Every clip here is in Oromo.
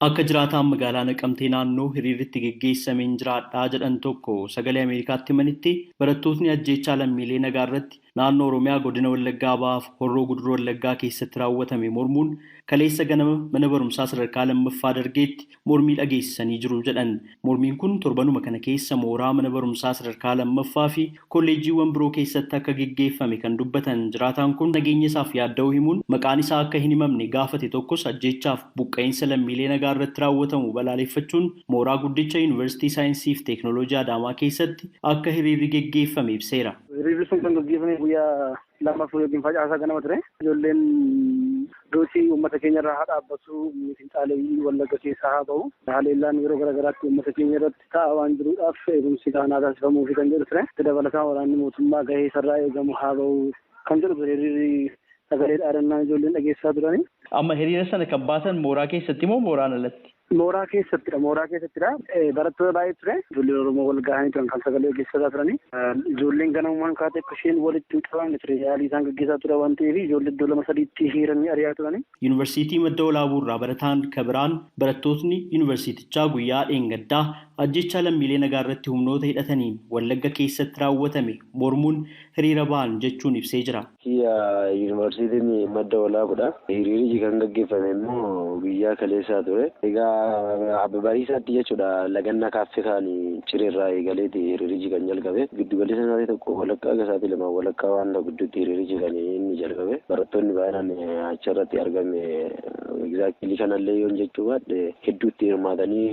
Akka jiraataan magaalaa Naqamtee naannoo hiriirri geggeessameen jiraadhaa jedhan tokko sagalee Ameerikaatti himanitti, barattootni ajjeechaa lammiilee nagaa irratti naannoo Oromiyaa godina Wallaggaa Bahaaf Horroo Guduruu Wallaggaa keessatti raawwatame mormuun kaleessa ganama mana barumsaa sadarkaa lammaffaa Dargeetti mormii dhageessisanii jiru jedhan. Mormiin kun torbanuma kana keessa mooraa mana barumsaa sadarkaa lammaffaa fi kolleejjiiwwan biroo keessatti akka geggeeffame kan dubbatan jiraataan kun, nageenya isaaf yaadda'uu himuun maqaan isaa akka hin himamne gaafate tokkos ajjeechaaf buqqa'insa lammiilee nagaa irratti raawwatamu balaaleffachuun mooraa guddicha Yuunivarsiitii Saayinsii fi Teeknooloojii Adaamaa keessatti akka hiriirri geggeeffame ibseera. Hiriirri sun kan gaggeeffame guyyaa lammaffaa yookiin facaasaa ganama ture. Ijoolleen duutii uummata keenya irraa haa dhaabbatu, finxaaleeyyii Wallagga keessaa haa ba'u. Haleellaan yeroo garaagaraatti uummata keenya irratti ta'a waan jiruudhaaf eegumsi gahaa taasifamuufi kan jedhu ture. Itti dabalataan waraanni mootummaa gahee isarraa eegamu haa ba'u kan jedhu ture hiriirri sagalee dhaadannaa ijoolleen dhageessisaa turani. Amma hiriira sana kan baasan mooraa keessatti moo mooraan alatti? Mooraa keessattidha. Mooraa keessattidha. Barattoota baay'ee ture. Ijoolleen Oromoo wal gahanii turan kan sagalee dhageessisaa turani. Ijoolleen ganamumaan kaatee akka isheen walitti hin qabamne ture. Yaalii isaan gaggeessaa ture waan ta'eef ijoollee iddoo lama sadiitti hiriiranii ari'aa turani. Yuunivarsiitii Madda Walaabuu irraa barataan Kabiraan barattootni yuunivarsiitichaa guyyaa dheengaddaa ajjeechaa lammiilee nagaa irratti humnoota hidhataniin Wallagga keessatti raawwatame mormuun hiriira ba'an jechuun ibsee jira. Yuunivarsiitiin Madda Walaabuudha. Hiriirichi kan gaggeeffame immoo guyyaa kaleessaa ture. Egaa bariisaatti jechuudha, lagannaa kaaffee kan cireerraa eegaleeti hiriirichi kan jalqabe. Giddu galeessa sa'aatii 1:30 ga sa'aatii 2:30 waan ta'u gidduutti hiriirichi kan inni jalqabe. Barattoonni baay'inaan achirratti argame, exactly kanallee yoon jechuu baadhe, hedduutti hirmaatanii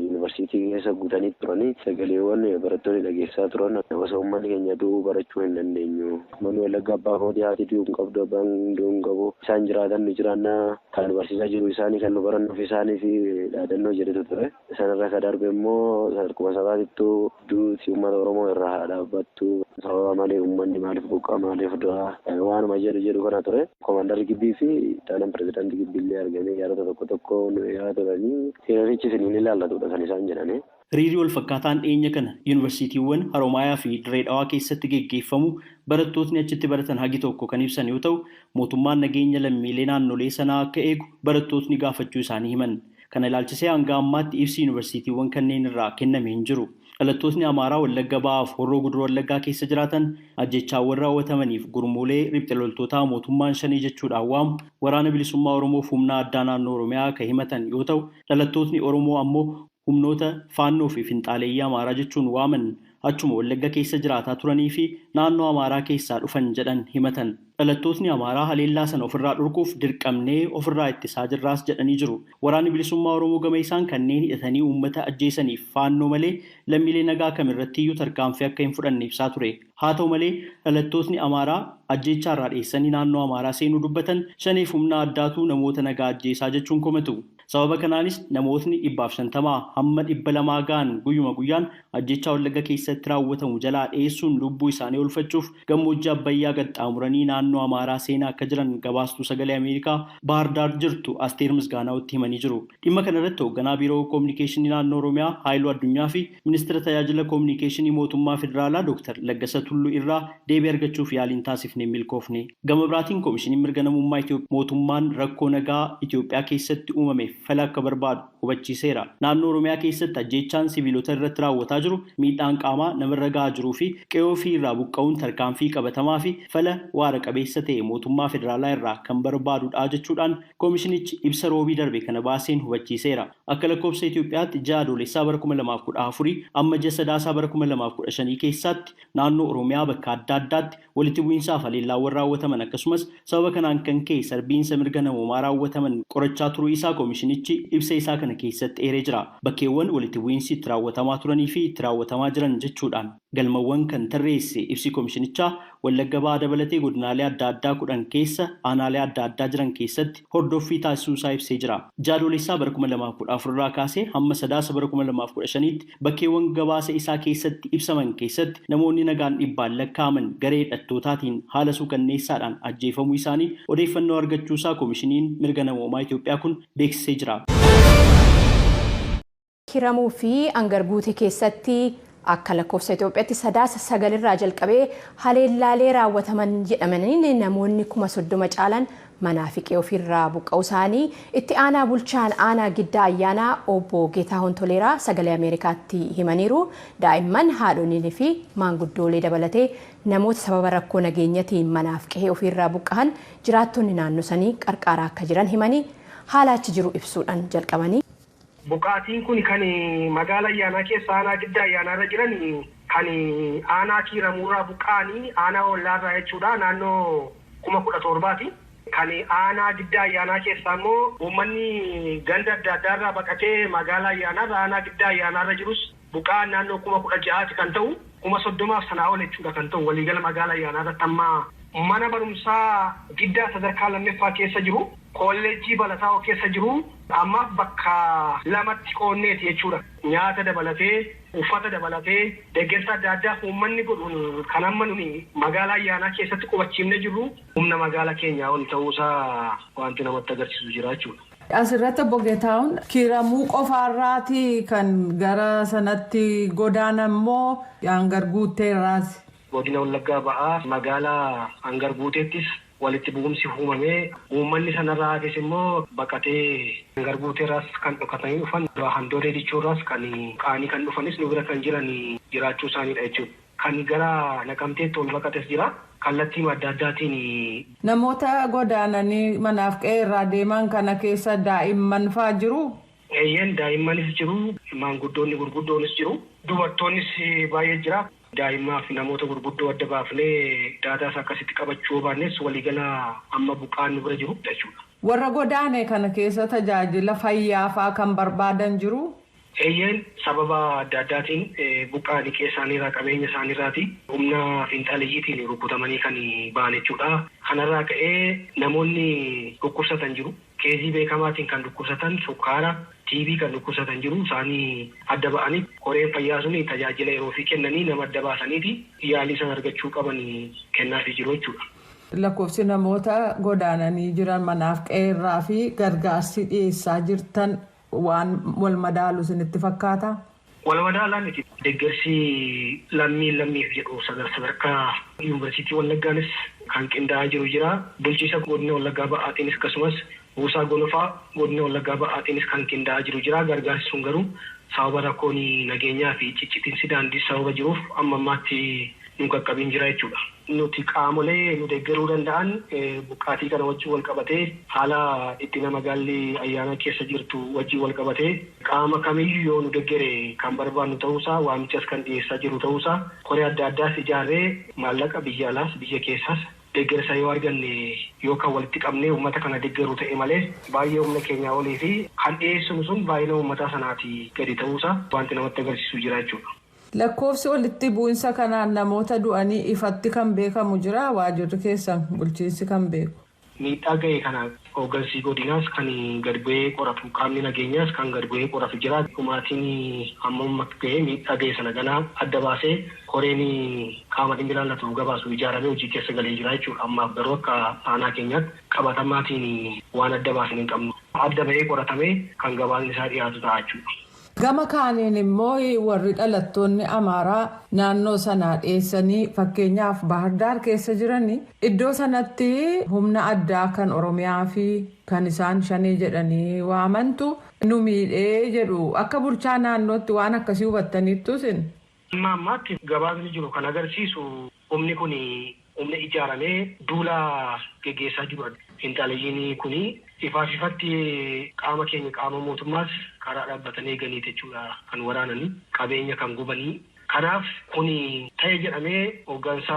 yuunivarsiitii keessa guutanii turanii. Sagaleewwan barattoonni dhageessisaa turan, osoo uummanni keenya du'uu barachuu hin dandeenyu. Manni Wallaggaa abbaa kootii haati du'uu hin qabdu, abbaan du'uu hin qabu. Isaan jiraatan nu jiraannaa, kan nu barsiisaa jiru isaanii, kan nu barannuuf isaanii fi dhaadannoo jedhutu ture. Sanarra ka darbe immoo sadarkuma sabaatittuu duuti uummata Oromoo irraa haa dhaabbattu. Sababa malee uummanni maaliif buqqaa, maaliif du'a, waanuma jedhu jedhu kana ture. Komaandarri gibbii fi ittaanaan pirezidaantii gibbii illee argamee yaadota tokko tokko nu dhiyaa turanii, hiriirichi isin hin ilaallatudha kan isaan jedhani. Hiriirri wal fakkaataan dhiyeenya kana yuunivarsiitiiwwan Haromaayaa fi Dirree Dhawaa keessatti geggeeffamu barattootni achitti baratan hagi tokko kan ibsan yoo ta'u, mootummaan nageenya lammiilee naannolee sanaa akka eegu barattootni gaafachuu isaanii himan. Kana ilaalchisee hanga ammaatti ibsi yuunivarsiitiiwwan kanneen irraa kenname hin jiru. Dhalattootni Amaaraa Wallagga Bahaaf Horroo Guduruu Wallaggaa keessa jiraatan ajjeechaawwan raawwatamaniif gurmuulee riphxe loltootaa mootummaan Shanee jechuudhaan waamu, Waraana Bilisummaa Oromoof Humna Addaa Naannoo Oromiyaa ka himatan yoo ta'u, dhalattootni Oromoo ammoo humnoota Faannoo fi finxaaleeyyii Amaaraa jechuun waaman achuma Wallagga keessa jiraataa turanii fi naannoo Amaaraa keessaa dhufan jedhan himatan. Dhalattootni Amaaraa haleellaa sana ofirraa dhorkuuf dirqamnee ofirraa ittisaa jirraas jedhanii jiru. Waraanni Bilisummaa Oromoo gama isaan kanneen hidhatanii uummata ajjeesaniif Faannoo malee lammiilee nagaa kam irrattiyyuu tarkaanfii akka hin fudhanne ibsaa ture. Haa ta'u malee, dhalattootni Amaaraa ajjeechaarraa dheessanii naannoo Amaaraa seenuu dubbatan Shaneef humna addaatu namoota nagaa ajjeesaa jechuun komatu. Sababa kanaanis namootni 150 hamma 200 ga'an guyyuma guyyaan ajjeechaa Wallagga keessatti raawwatamu jalaa dheessuun lubbuu isaanii oolfachuuf gammoojjii Abbayyaa qaxxaamuranii naannoo Amaaraa seenaa akka jiran gabaastuu Sagalee Ameerikaa Baahir Daar jirtu Asteer Misgaanaawutti himanii jiru. Dhimma kana irratti hoogganaa Biiroo Kominikeeshinii Naannoo Oromiyaa Haayiluu Addunyaa fi Ministira Tajaajila Kominikeeshinii Mootummaa Federaalaa Dooktar Laggasa Tulluu irraa deebii argachuuf yaaliin taasifne hin milkoofne. Gama biraatiin Komishiniin Mirga Namummaa Itoophiyaa mootummaan rakkoo nagaa Itoophiyaa keessatti uumameef fala akka barbaadu hubachiiseera. Naannoo Oromiyaa keessatti ajjeechaan siviilota irratti raawwataa jiru, miidhaan qaamaa namarra gahaa jiruu fi qe'ee ofii irraa buqqa'uun tarkaanfii qabatamaa fi fala waara qabeessa ta'e mootummaa federaalaa irraa kan barbaadudha jechuudhaan Komishinichi ibsa Roobii darbe kana baaseen hubachiiseera. Akka lakkoofsa Itoophiyaatti ji'a Adoolessaa bara 2014 amma ji'a Sadaasaa bara 2015 keessaatti naannoo Oromiyaa bakka adda addaatti walitti bu'iinsaaf haleellaawwan raawwataman, akkasumas sababa kanaan kan ka'e sarbiinsa mirga namoomaa raawwataman qorachaa turuu isaa komishinichi ibsa isaa kana keessatti eeree jira. Bakkeewwan walitti bu'iinsi itti raawwatamaa turanii fi itti raawwatamaa jiran jechuudhaan galmawwan kan tarreesse ibsi komishinichaa, Wallagga Bahaa dabalatee godinaalee adda addaa 10 keessa aanaalee adda addaa jiran keessatti hordoffii taasisuu isaa ibsee jira. Ji'a Adoolessaa bara 2014 irraa kaasee hamma Sadaasa bara 2015tti bakkeewwan gabaasa isaa keessatti ibsaman keessatti namoonni nagaan dhibbaan lakkaa'aman garee hidhattootaatiin haala suukanneessaadhaan ajjeefamuu isaanii odeeffannoo argachuu isaa Komishiniin Mirga Namoomaa Itoophiyaa kun beeksisee jira. Kiramuu fi Angarguutee keessatti akka lakkoofsa Itoophiyaatti Sadaasa 9 irraa jalqabee haleellaalee raawwataman jedhamaniin namoonni 30,000 caalan Manaa fi qe'ee ofiirraa buqqa'uu isaanii itti aanaa bulchaan aanaa Giddaa Ayyaanaa obbo Geetaahuun Toleeraa Sagalee Ameerikaatti himaniiru. Daa'imman, haadholiin fi maanguddoolee dabalatee namoota sababa rakkoo nageenyatiin manaaf qe'ee ofiirraa buqqa'an jiraattonni naannoo sanii qarqaaraa akka jiran himanii, haala achi jiru ibsuudhaan jalqabanii. Buqqaatiin kun kan magaala Ayyaanaa keessa aanaa Giddaa Ayyaanaarra jiran, kan aanaa Kiiramuurraa buqqa'anii aanaa Ollaarraa jechuudha, naannoo 17,000ti. Kan aanaa Giddaa Ayyaanaa keessaa immoo uummanni ganda adda addaarraa baqatee magaalaa Ayyaanaarra aanaa Giddaa Ayyaanaarra jirus buqqa'an naannoo 16,000ti kan ta'u, 30,000f sanaa ol jechuudha kan ta'u waliigala magaala Ayyaanaarratti amma mana barumsaa Giddaa sadarkaa lammaffaa keessa jiru, kolleejjii Balataa'oo keessa jiru, ammaaf bakka lamatti qoonneeti jechuudha. Nyaata dabalatee, uffata dabalatee, deeggarsa adda addaa uummanni godhuun kan amma nuni magaalaa Ayyaanaa keessatti qubachiifne jirru humna magaala keenyaa ol ta'uusaa wanti namatti agarsiisu jira jechuudha. Asirratti obbo Geetahuun, Kiiramuu qofaarraati kan gara sanatti godaanan moo Hangar Guutteerraas? Godina Wallaggaa Ba'aa magaalaa Hangar Guuteettis walitti bu'umsi uumamee uummanni sanarraa hafes immoo baqatee Hangar Guuteerraas kan dhokatanii dhufan, Handoodee Dichoorraas kan qaanii kan dhufanis nu bira kan jiran jiraachuu isaaniidha jechuudha. Kan gara Naqamteetti ol baqates jira. Kallattii adda addaatiin. Namoota godaananii manaaf qe'ee irraa deeman kana keessa daa'imman faa jiru? Eeyyeen, daa'immanis jiru, maanguddoonni gurguddoonis jiru, dubartoonnis baay'ee jira. Daa'immaa fi namoota gurguddoo adda baafnee daataa isaa akkasitti qabachuu baannes, waliigala amma buqqaan nu bira jiru jechuudha. Warra godaane kana keessa tajaajila fayyaa faa kan barbaadan jiru? Eeyyeen, sababa adda addaatiin buqqaanii qe'ee isaaniirraa, qabeenya isaaniirraati humna fiinxaaliyyiitiin rukutamanii kan ba'an jechuudha. Kanarraa ka'ee namoonni dhukkubsatan jiru. Case beekamaatiin kan dhukkubsatan, sukkaara, TB kan dhukkubsatan jiru. Isaanii adda ba'anii koreen fayyaa suni tajaajila yeroo fi kennanii nama adda baasaniiti yaalii sana argachuu qaban kennaafii jiru jechuudha. Lakkoofsi namoota godaananii jiran manaaf qe'eerraa fi gargaarsi dhiyeessaa jirtan waan wal madaalu isinitti fakkaata? Wal madaalaa miti. Deeggarsi lammii lammiif jedhu sadarkaa yuunivarsiitii Wallaggaanis kan qindaa'aa jiru jira. Bulchiisa godina Wallaggaa Ba'aatiinis akkasumas buusaa gonofaa godina Wallaggaa Ba'aatiinis kan qindaa'aa jiru jira. Gargaarsi sun garuu sababa rakkoon nageenyaa fi ciccitiinsi daandii sababa jiruuf amma ammaatti nu qaqqabiin jira jechuudha. Nuti qaamolee nu deeggaruu danda'an, buqqaatii kana wajjin wal qabatee, haala itti magaalli Ayyaana keessa jirtu wajjin wal qabatee, qaama kamiyyuu yoo nu deeggare kan barbaannu ta'uusaa waamichas kan dhiyeessaa jiru ta'uusaa, koree adda addaas ijaarree maallaqa biyya alaas biyya keessaas deeggarsa yoo arganne yookaan walitti qabnee uummata kana deeggaru ta'e malee, baay'ee humna keenyaa olii fi kan dhiyeessinu sun baay'ina uummataa sanaati gadi ta'uusaa wanti namatti agarsiisu jira jechuudha. Lakkoofsi walitti bu'insa kanaan namoota du'anii ifatti kan beekamu jira, waajirri keessan, bulchiinsi kan beeku? Miidhaa ga'e kana hooggansi godinaas kan gad bu'ee qoratu, qaamni nageenyaas kan gad bu'ee qoratu jira. Dhumaatiin hammam akka ga'e, miidhaa ga'e sana ganaa adda baasee koreen qaama dhimmi ilaallatu gabaasu ijaaramee hojii keessa galee jira jechuudha. Ammaaf garuu akka aanaa keenyaatti qabatamaatiin waan adda baasan hin qabnu. Adda ba'ee qoratamee kan gabaasni isaa dhiyaatu ta'a jechuudha. Gama kaaniin immoo warri dhalattoonni Amaaraa naannoo sanaa dhiyeessanii fakkeenyaaf Baahirdaar keessa jiran, iddoo sanatti humna addaa kan Oromiyaa fi kan isaan Shanee jedhanii waamantu nu miidhee jedhu. Akka bulchaa naannootti waan akkasii hubattaniittu isin? Amma ammaatti gabaasni jiru kan agarsiisu humni kun humna ijaaramee duula geggeessaa jirudha. Fiinxaaleyyiin kun ifaaf ifatti qaama keenya, qaama mootummaas karaa dhaabbatanii eeganiiti jechuudha kan waraananii, qabeenya kan gubanii. Kanaaf kun ta'e jedhamee hooggansa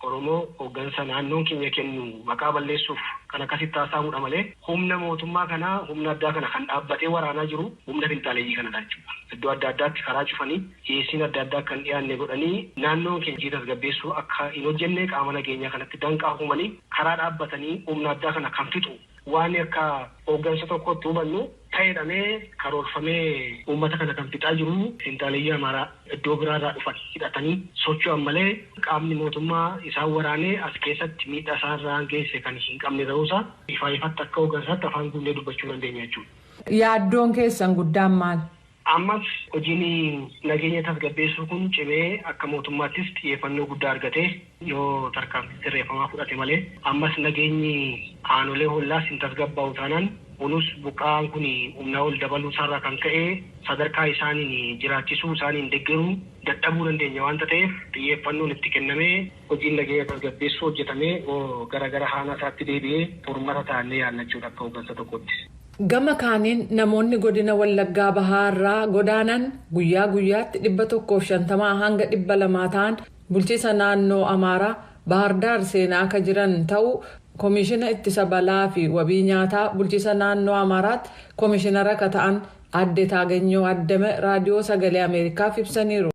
Oromoo, hooggansa naannoon keenya kennu maqaa balleessuuf kan akkasitti haasa'amudha malee, humna mootummaa kanaa, humna addaa kana kan dhaabbatee waraanaa jiru humna finxaaleeyyii kanadha jechuudha. Iddoo adda addaatti karaa cufanii, dhiyeessiin adda addaa kan dhiyaanne godhanii, naannoon keenya tasgabbeessuu akka hin hojjenne qaama nageenyaa kanatti danqaa uumanii karaa dhaabbatanii humna addaa kana kan fixu. Waan akka hooggansa tokkotti hubannu, ta'edhamee karoorfamee uummata kana kan fixaa jiru finxaaleeyyii Amaaraa iddoo biraarraa dhufan hidhatanii socho'an malee, qaamni mootummaa isaan waraanee as keessatti miidhaa isaanirraan geesse kan hin qabne ta'uusaa ifaa ifatti akka hooggansaatti afaan guunnee dubbachuu dandeenya jechuudha. Yaaddoon keessan guddaan maal? Ammas hojiin nageenya tasgabbeessuu kun cimee akka mootummaattis xiyyeeffannoo guddaa argatee yoo tarkaanfii sirreeffamaa fudhate malee, ammas nageenyi aanolee hollaas hin tasgabbaa'u taanaan, kunis buqqa'aan kun humnaa ol dabaluu isaarraa kan ka'e sadarkaa isaaniin jiraachisuu, isaaniin deeggaruu dadhabuu dandeenya waanta ta'eef, xiyyeeffannoon itti kennamee hojiin nageenya tasgabbeessuu hojjetamee gara gara haana isaatti deebi'ee furmaata ta'annee yaadnachuudha akka hooggansa tokkotti. Gama kaaniin namoonni godina Wallaggaa Bahaa irraa godaanan guyyaa guyyaatti 150 hanga 200 ta'an bulchiisa naannoo Amaaraa Bahardaar seenaa akka jiran ta'uu Koomishina Ittisa Balaa fi Wabii Nyaataa bulchiisa naannoo Amaaraatti koomishinara akka ta'an Aadde Taaganyoo Addame Raadiyoo Sagalee Ameerikaaf ibsaniiru.